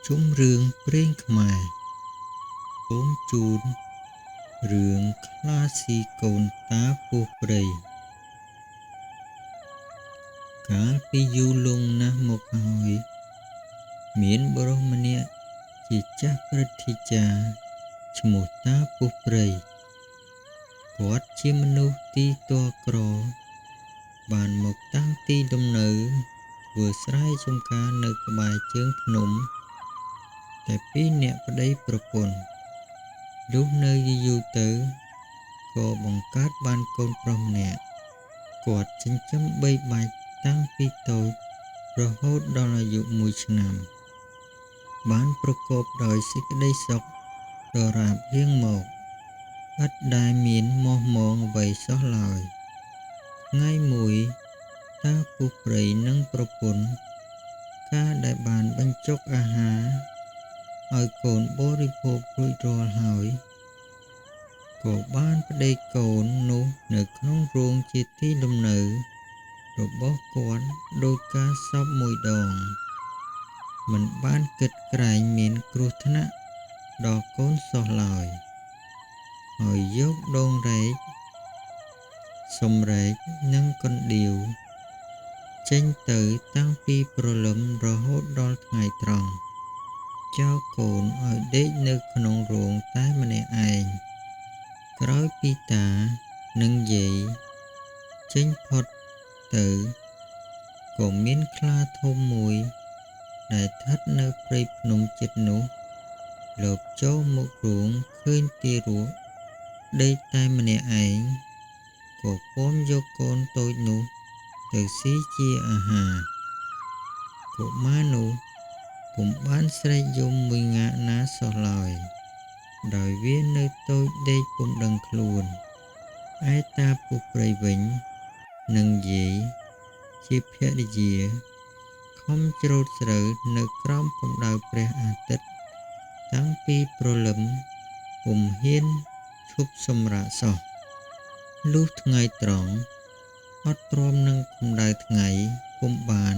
ជុំរឿងព្រេងខ្មែរសូមជូនរឿងខ្លាស៊ីកូនតាពស់ព្រៃកាលពីយូរលង់ណាស់មកហើយមានបុរសម្នាក់ជាចាស់ព្រឹទ្ធាចារ្យឈ្មោះតាពស់ព្រៃគាត់ជាមនុស្សទីទ័លក្របានមកតាំងទីលំនៅធ្វើស្រែចម្ការនៅក្បែរជើងភ្នំតែពីរនាក់ប្តីប្រពន្ធលុះនៅយូរៗទៅក៏បង្កើតបានកូនប្រុសម្នាក់គាត់ចិញ្ចឹមបីបាច់តាំងពីតូចរហូតដល់អាយុ1ឆ្នាំបានប្រកបដោយសេចក្តីសុខដរាបរៀងមកឥតដែលមានមោះមងអ្វីសោះឡើយថ្ងៃមួយតាពស់ព្រៃនិងប្រពន្ធកាលដែលបានបញ្ចុកអាហារឲ្យកូនបរិភោគរួចរាល់ហើយក៏បានប្តីកូននោះនៅក្នុងរោងជាទីលំនៅរបស់គាត់ដោយការសពមួយដងមិនបានគិតក្រែងមានគ្រោះថ្នាក់ដល់កូនសោះឡើយហើយយកដងរែកសំរែកនិងកណ្ដៀវចេញទៅតាំងពីព្រលឹមរហូតដល់ថ្ងៃត្រង់ចោលកូនឲ្យដេកនៅក្នុងរោងតែម្នាក់ឯងក្រោយពីតានិងយាយចេញផុតទៅក៏មានខ្លាធំមួយដែលស្ថិតនៅព្រៃភ្នំជិតនោះលបចូលមករោងឃើញទារកដេកតែម្នាក់ឯងក៏ពាំយកកូនតូចនោះទៅស៊ីជាអាហារកុមារនោះពុំបានស្រែកយំមួយងាកណាសោះឡើយដោយវានៅតូចដេកពុំដឹងខ្លួនឯតាពស់ព្រៃវិញនិងយាយជាភរិយាខំច្រូតស្រូវនៅក្រោមកម្ដៅព្រះអាទិត្យតាំងពីព្រលឹមពុំហ៊ានឈប់សម្រាកសោះលុះថ្ងៃត្រង់អត់ទ្រាំនឹងកម្ដៅថ្ងៃពុំបាន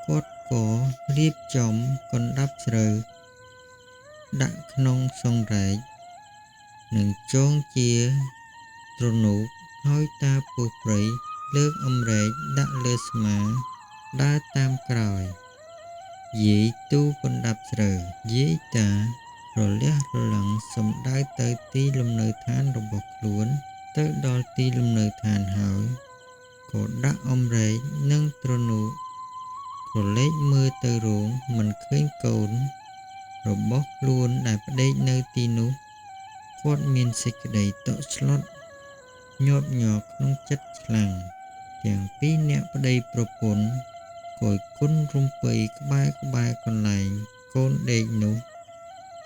គាត់ក៏រៀបចំកណ្ដាប់ស្រូវដាក់ក្នុងសង្រែកនិងចងជាទ្រនូកហើយតាពស់ព្រៃលើកអម្រែកដាក់លើស្មាដើរតាមក្រោយយាយទូកណ្ដាប់ស្រូវយាយតារលះរលឹងសំដៅទៅទីលំនៅឋានរបស់ខ្លួនទៅដល់ទីលំនៅឋានហើយក៏ដាក់អម្រែកនិងទ្រនូកក្រឡេកមើលទៅរោងមិនឃើញកូនរបស់ខ្លួនដែលប្តេកនៅទីនោះគាត់មានសេចក្តីតក់ស្លុតញាប់ញ័រក្នុងចិត្តខ្លាំងទាំងពីរអ្នកប្តីប្រពន្ធក៏គុណរំពៃក្បែរកន្លែងកូនដេកនោះ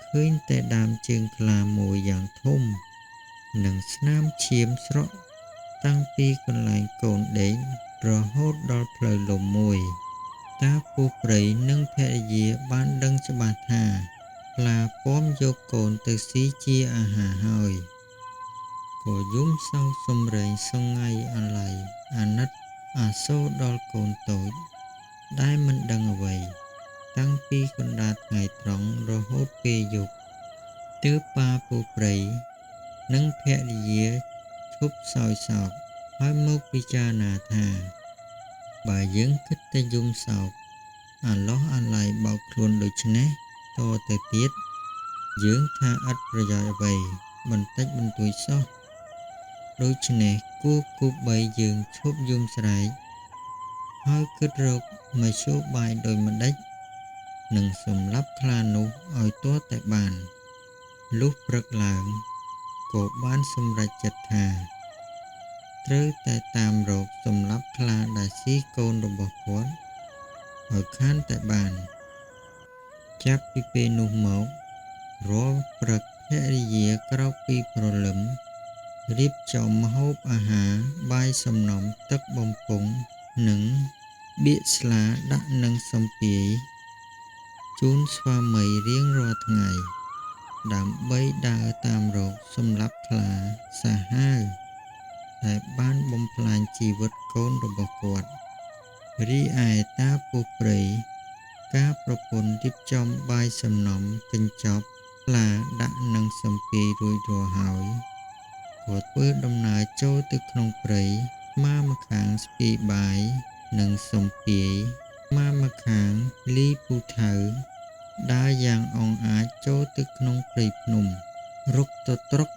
ឃើញតែដើមជើងខ្លាមួយយ៉ាងធំនិងស្នាមឈាមស្រក់តាំងពីកន្លែងកូនដេករហូតដល់ផ្លូវលំមួយតាពស់ព្រៃនិងភរិយាបានដឹងច្បាស់ថាខ្លាពាំយកកូនទៅស៊ីជាអាហារហើយក៏យំសោកសំរែងសងៃអាល័យអាណិតអាសូរដល់កូនតូចដែលមិនដឹងអ្វីតាំងពីកណ្ដាលថ្ងៃត្រង់រហូតពេលយប់ទើបប៉ាពស់ព្រៃនិងភរិយាឈប់សោយសោកហើយមកពិចារណាថាបើយើងគិតតែយំសោកអាឡោះអាល័យបោកខ្លួនដូច្នេះតទៅទៀតយើងថាឥតប្រយោជន៍អ្វីបន្តិចបន្តួចសោះដូច្នេះគួរគប្បីយើងឈប់យំស្រែកហើយគិតរកមធ្យោបាយដោយម្ដេចនឹងសម្លាប់ខ្លានោះឲ្យទាល់តែបានលុះព្រឹកឡើងក៏បានសម្រេចចិត្តថាត្រូវតែតាមរកសម្លាប់ខ្លាដែលស៊ីកូនរបស់គាត់ឲ្យខានតែបានចាប់ពីពេលនោះមករាល់ព្រឹកភរិយាក្រោកពីព្រលឹមរៀបចំម្ហូបអាហារបាយសំណំទឹកបំពង់និងបៀកស្លាដាក់នឹងសំពាយជូនស្វាមីរៀងរាល់ថ្ងៃដើម្បីដើរតាមរកសម្លាប់ខ្លាសាហាវដែលបានបំផ្លាញជីវិតកូនរបស់គាត់រីឯតាពស់ព្រៃ ការប្រពន្ធរៀបចំបាយសំណំកញ្ចប់ខ្លាដាក់នឹងសំពាយរួចរាល់ហើយក៏ធ្វើដំណើរចូលទៅក្នុងព្រៃម៉ាម្ខាងស្ពាយបាយនិងសំពាយម៉ាម្ខាងលីពូថៅដើរយ៉ាងអង់អាចចូលទៅក្នុងព្រៃភ្នំរុកទទ្រុក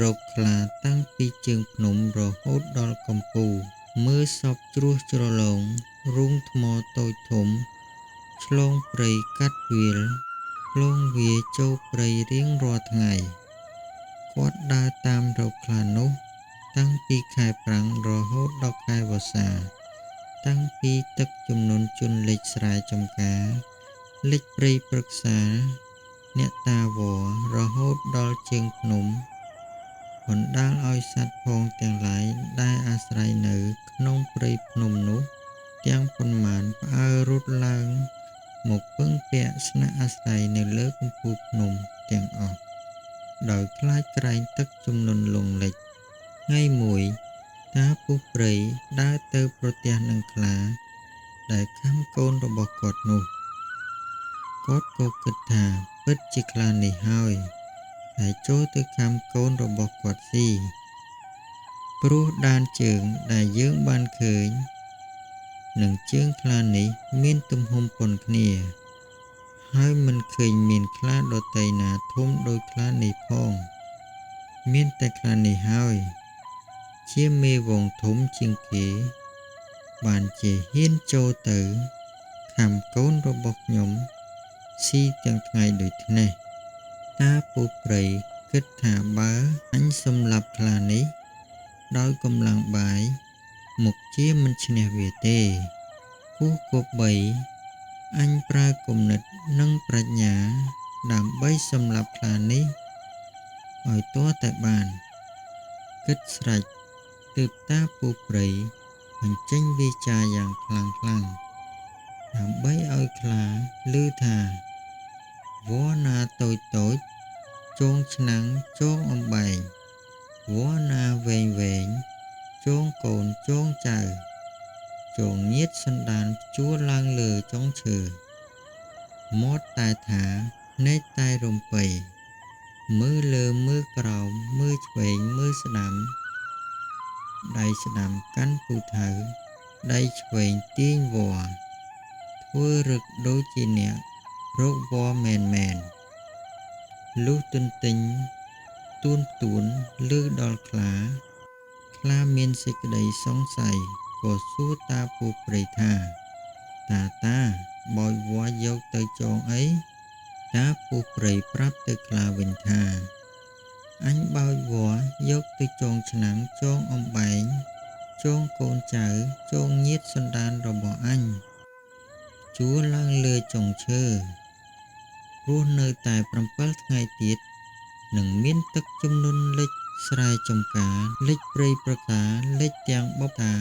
រកខ្លាតាំងពីជើងភ្នំរហូតដល់កំពូលមើលសពជ្រោះជ្រលងរូងថ្មតូចធំឆ្លងព្រៃកាត់វាលឆ្លងវាចូលព្រៃរៀងរាល់ថ្ងៃគាត់ដើរតាមរកខ្លានោះតាំងពីខែប្រាំងរហូតដល់ខែវស្សាតាំងពីទឹកជំនន់ជន់លិចស្រែចម្ការលិចព្រៃព្រឹក្សាអ្នកតាវរហូតដល់ជើងភ្នំបណ្ដាលឲ្យសត្វផងទាំងឡាយដែលអាស្រ័យនៅក្នុងព្រៃភ្នំនោះទាំងប៉ុន្មានផ្អើលរត់ឡើងមកពឹងពាក់ស្នាក់អាស្រ័យនៅលើកំពូលភ្នំទាំងអស់ដោយខ្លាចក្រែងទឹកជំនន់លង់លិចថ្ងៃមួយតាពស់ព្រៃដើរទៅប្រទះនឹងខ្លាដែលខាំកូនរបស់គាត់នោះគាត់ក៏គិតថាពិតជាខ្លានេះហើយដែលចូលទៅខាំកូនរបស់គាត់ស៊ីព្រោះដានជើងដែលយើងបានឃើញនិងជើងខ្លានេះមានទំហំប៉ុនគ្នាហើយមិនឃើញមានខ្លាដទៃណាធំដូចខ្លានេះផងមានតែខ្លានេះហើយជាមេវងធំជាងគេបានជាហ៊ានចូលទៅខាំកូនរបស់ខ្ញុំស៊ីទាំងថ្ងៃដូចនេះតាពូព្រៃគិតថាបើអញសម្លាប់ខ្លានេះដោយកម្លាំងបាយមុខជាមិនឈ្នះវាទេគោះគប្បីអញប្រើគំនិតនិងប្រាជ្ញាដើម្បីសម្លាប់ខ្លានេះឲ្យទាល់តែបានគិតស្រេចទើបតាពូព្រៃបញ្ចេញវាចាយ៉ាងខ្លាំងខ្លាំងដើម្បីឲ្យខ្លាឮថាវល្លិណាតូចតូចចងឆ្នាំងចងអំបែងវល្លិណាវែងវែងចងកូនចងចៅចងញាតសន្តានព្យួរឡើងលើចុងឈើមាត់តែថាភ្នែកតែរំពៃមើលលើមើលក្រោមមើលឆ្វេងមើលស្ដាំដៃស្ដាំកាន់ពូថៅដៃឆ្វេងទាញវល្លិធ្វើរឹកដូចជាអ្នករកវល្លិមែនមែនលុះទន្ទិញទួនទួនឮដល់ខ្លាខ្លាមានសេចក្តីសង្ស័យក៏សួរតាពូព្រៃថាតាតាបោចវល្លិយកទៅចងអីតាពូព្រៃប្រាប់ទៅខ្លាវិញថាអញបោចវល្លិយកទៅចងឆ្នាំងចងអំបែងចងកូនចៅចងញាតសន្តានរបស់អញជួរឡើងលើចុងឈើព្រោះនៅតែ7ថ្ងៃទៀតនឹងមានទឹកជំនន់លិចស្រែចម្ការលិចព្រៃប្រកាលិចទាំងបុព្វតា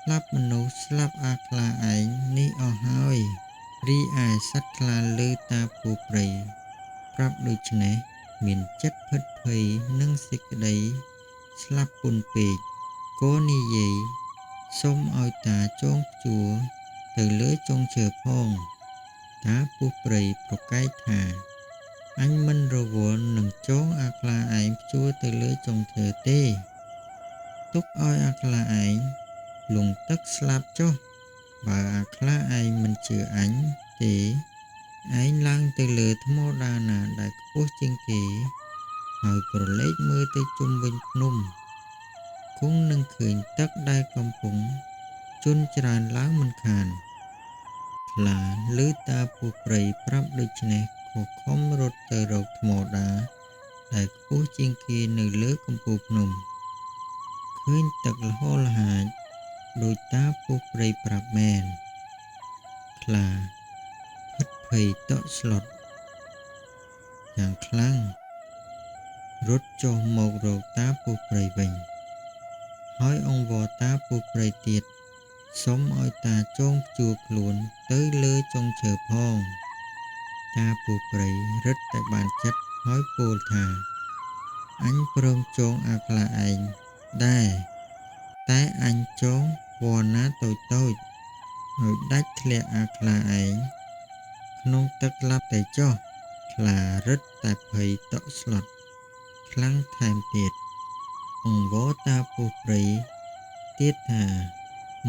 ស្លាប់មនុស្សស្លាប់អាខ្លាឯងនេះអស់ហើយរីឯសត្វខ្លាលើតាពូព្រៃប្រាប់ដូច្នេះមានចិត្តភិតភ័យនឹងសេចក្តីស្លាប់ពន់ពេកក៏និយាយសុំឲ្យតាចងព្យួរទៅលើចុងឈើផងតាពស់ព្រៃប្រកែកថាអញមិនរវល់នឹងចងអាខ្លាឯងព្យួរទៅលើចុងឈើទេទុកឲ្យអាខ្លាឯងលងទឹកស្លាប់ចុះបើអាខ្លាឯងមិនជឿអញទេឯងឡើងទៅលើថ្មដាណាដែលខ្ពស់ជាងគេហើយក្រឡេកមើលទៅជុំវិញភ្នំគង់នឹងឃើញទឹកដែលកំពុងជន់ច្រើនឡើងមិនខានខ្លាឮតាពស់ព្រៃប្រាប់ដូច្នេះក៏ខំរត់ទៅរកថ្មដាដែលខ្ពស់ជាងគេនៅលើកំពូលភ្នំឃើញទឹកល្ហល្ហាចដោយតាពស់ព្រៃប្រាប់មែនខ្លាភិតភ័យតក់ស្លុតយ៉ាងខ្លាំងរត់ចុះមករកតាពស់ព្រៃវិញហើយអង្វរតាពស់ព្រៃទៀតសុំឲ្យតាចងព្យួរខ្លួនទៅលើចុងឈើផងតាពស់ព្រៃរឹតតែបានចិត្តហើយពោលថាអញព្រមចងអាខ្លាឯងដែរតែអញចងវល្លិណាតូចតូចឲ្យដាច់ធ្លាក់អាខ្លាឯង ក្នុងទឹកឡាប់តែចុះខ្លារឹតតែភ័យតក់ស្លុតខ្លាំងថែមទៀតអង្វរតាពស់ព្រៃទៀតថា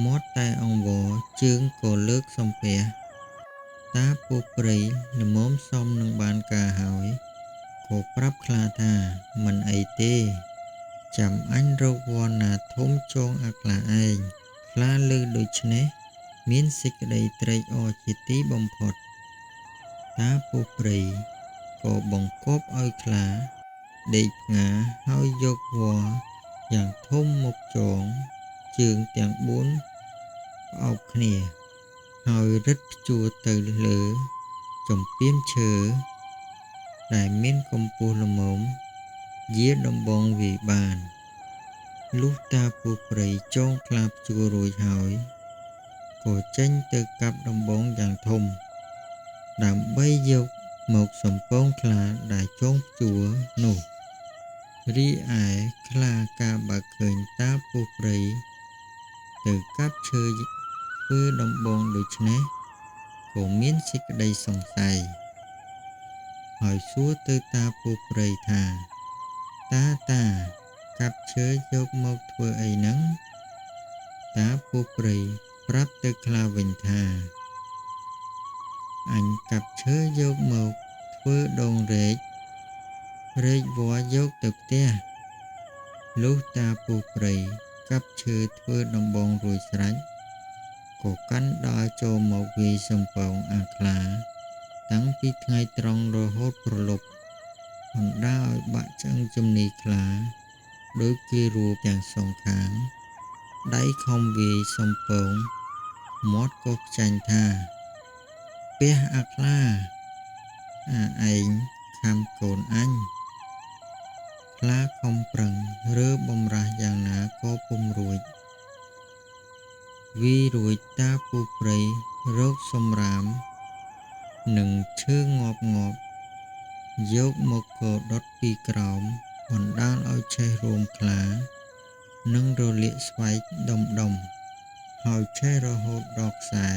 មាត់តែអង្វរជើងក៏លើកសំពះតាពស់ព្រៃល្មមសមនឹងបានការហើយក៏ប្រាប់ខ្លាថាមិនអីទេចាំអញរកវណ្ណាធំចងអាខ្លាឯងខ្លាលើដូច្នេះមានសេចក្តីត្រេកអរជាទីបំផុតតាពស់ព្រៃក៏បង្គាប់ឲ្យខ្លាដេកផ្ងាហើយយកវល្លិយ៉ាងធំមកចងជើងទាំង4ផ្អោបគ្នាហើយរឹតព្យួរទៅលើចំពាមឈើដែលមានកម្ពស់ល្មមយាដំបងវាយបានលុះតាពស់ព្រៃចងខ្លាព្យួររួចហើយក៏ចេញទៅកាប់ដំបងយ៉ាងធំដើម្បីយកមកសំពងខ្លាដែលចងព្យួរនោះរីឯខ្លាកាលបើឃើញតាពស់ព្រៃទៅកាប់ឈើធ្វើដំបងដូច្នេះក៏មានសេចក្តីសង្ស័យហើយសួរទៅតាពស់ព្រៃថាតាតាកាប់ឈើយកមកធ្វើអីហ្នឹងតាពស់ព្រៃប្រាប់ទៅខ្លាវិញថាអញកាប់ឈើយកមកធ្វើដងរែករែកវល្លិយកទៅផ្ទះលុះតាពស់ព្រៃកាប់ឈើធ្វើដំបងរួចស្រេចក៏កាន់ដើរចូលមកវាយសំពងអាខ្លាតាំងពីថ្ងៃត្រង់រហូតព្រលប់បណ្ដាឲ្យបាក់ឆ្អឹងជំនីខ្លាដោយគេរួបទាំងសងខាងដៃខំវាយសំពងមាត់ក៏ផ្ចាញ់ថាពះអាខ្លាអាឯងខំកូនអញខ្លាខំប្រឹងរើបំរាស់យ៉ាងណាក៏ពុំរួចវីរួចតាពូព្រៃរកសំរាមនិងឈើងាប់ងាប់យកមកក៏ដុតពីក្រោមបណ្ដាលឲ្យឆេះរោមខ្លានិងរលាកស្បែកដុំដុំហើយឆេះរហូតដល់ខ្សែ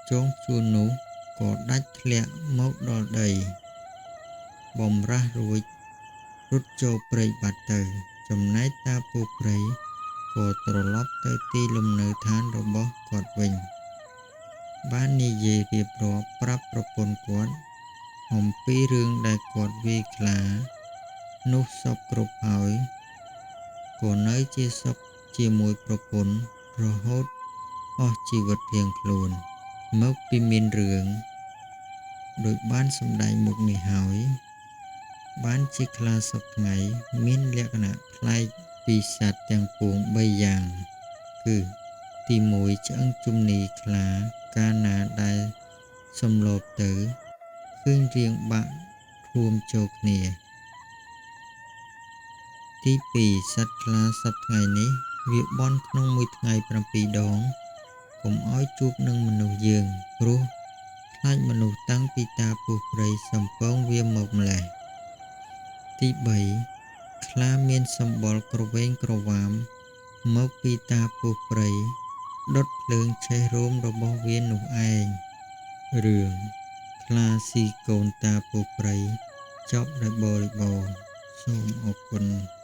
ចងជួននោះក៏ដាច់ធ្លាក់មកដល់ដីបំរាស់រួចរត់ចូលព្រៃបាត់ទៅចំណែកតាពស់ព្រៃក៏ត្រឡប់ទៅទីលំនៅឋានរបស់គាត់វិញបាននិយាយរៀបរាប់ប្រាប់ប្រពន្ធគាត់អំពីរឿងដែលគាត់វាយខ្លានោះសពគ្រប់ហើយក៏នៅជាសុខជាមួយប្រពន្ធរហូតអស់ជីវិតរៀងខ្លួនមកពីមានរឿងដោយបានសម្ដែងមុខនេះហើយបានជាខ្លាសព្វថ្ងៃមានលក្ខណៈប្លែកពីសត្វទាំងពួង3យ៉ាងគឺទី1ឆ្អឹងជំនីខ្លាកាលណាដែលសម្លបទៅឃើញរាងបាក់រួមចូលគ្នាទី2សត្វខ្លាសព្វថ្ងៃនេះវាបន់ក្នុងមួយថ្ងៃ7ដងកុំឲ្យជួបនឹងមនុស្សយើងព្រោះខ្លាចមនុស្សតាំងពីតាពស់ព្រៃសំពងវាមកម្លេះទី3ខ្លាមានសម្បុរក្រវែងក្រវាមមកពីតាពស់ព្រៃដុតភ្លើងឆេះរោមរបស់វានោះឯងរឿងខ្លាស៊ីកូនតាពស់ព្រៃចប់ដោយបរិបូរណ៍សូមអរគុណ។